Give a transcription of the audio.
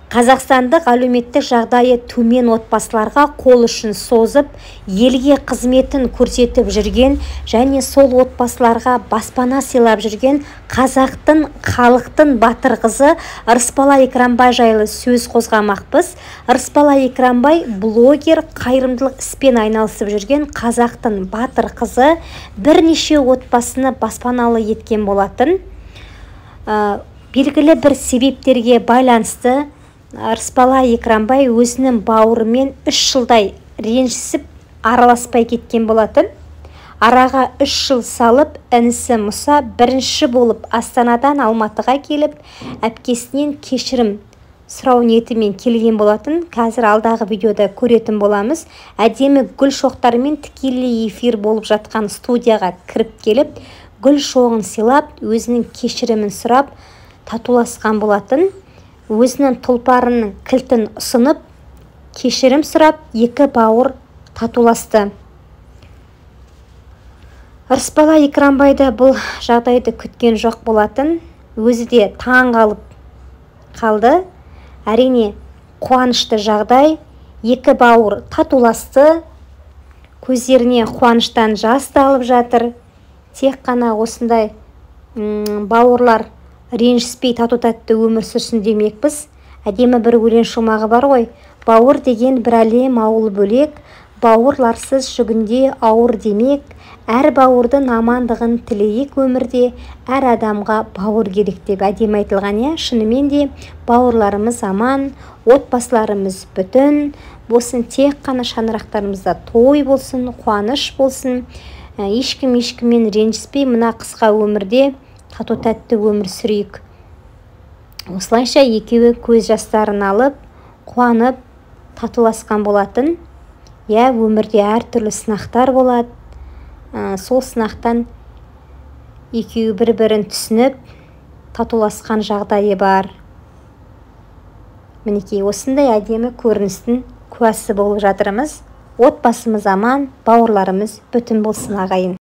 Қазақстандық әлеуметтік жағдайы төмен отбасыларға қол ұшын созып, елге қызметін көрсетіп жүрген және сол отбасыларға баспана сыйлап жүрген қазақтың, халықтың батыр қызы Ырысбала Екранбай жайлы сөз қозғамақпыз. Ырысбала Екранбай блогер, қайырымдылық іспен айналысып жүрген қазақтың батыр қызы, бірнеше отбасыны баспаналы еткен болатын. Белгілі бір себептерге байланысты Ырысбала Екранбай өзінің бауырымен 3 жылдай ренжісіп, араласпай кеткен болатын. Араға 3 жыл салып, інісі Мұса бірінші болып Астанадан Алматыға келіп, әпкесінен кешірім сұрау ниетімен келген болатын. Қазір алдағы видеода көретін боламыз. Әдемі гүл шоқтарымен тікелей эфир болып жатқан студияға кіріп келіп, гүл шоғын сыйлап, өзінің кешірімін сұрап, татуласқан болатын. Өзінің тұлпарының кілтін ұсынып, кешірім сұрап, екі бауыр татуласты. Ырысбала Екранбай да бұл жағдайды күткен жоқ болатын. Өзі де таң қалып қалды. Әрине, қуанышты жағдай. Екі бауыр татуласты. Көздеріне қуаныштан жас та алып жатыр. Тек қана осындай бауырлар ренжіспей тату-тәтті өмір сүрсін демекпіз. Әдемі бір өлең шумағы бар ғой. Бауыр деген бір әлем, ауыл бөлек, бауырларсыз жүгінде ауыр демек. Әр бауырдың амандығын тілейік өмірде, әр адамға бауыр керек деп әдемі айтылған, иә. Шынымен де бауырларымыз аман, отбасыларымыз бүтін болсын, тек қана шаңырақтарымызда той болсын, қуаныш болсын. Ешкім ешкіммен ренжіспей, мына қысқа өмірде тату-тәтті өмір сүрейік. Осылайша екеуі көз жастарын алып, қуанып, татуласқан болатын. Иә, өмірде әртүрлі сынақтар болады. Сол сынақтан екеуі бір-бірін түсініп, татуласқан жағдайы бар. Мінекей, осындай әдемі көріністің куәсі болып жатырмыз. Отбасымыз аман, бауырларымыз бүтін болсын, ағайын.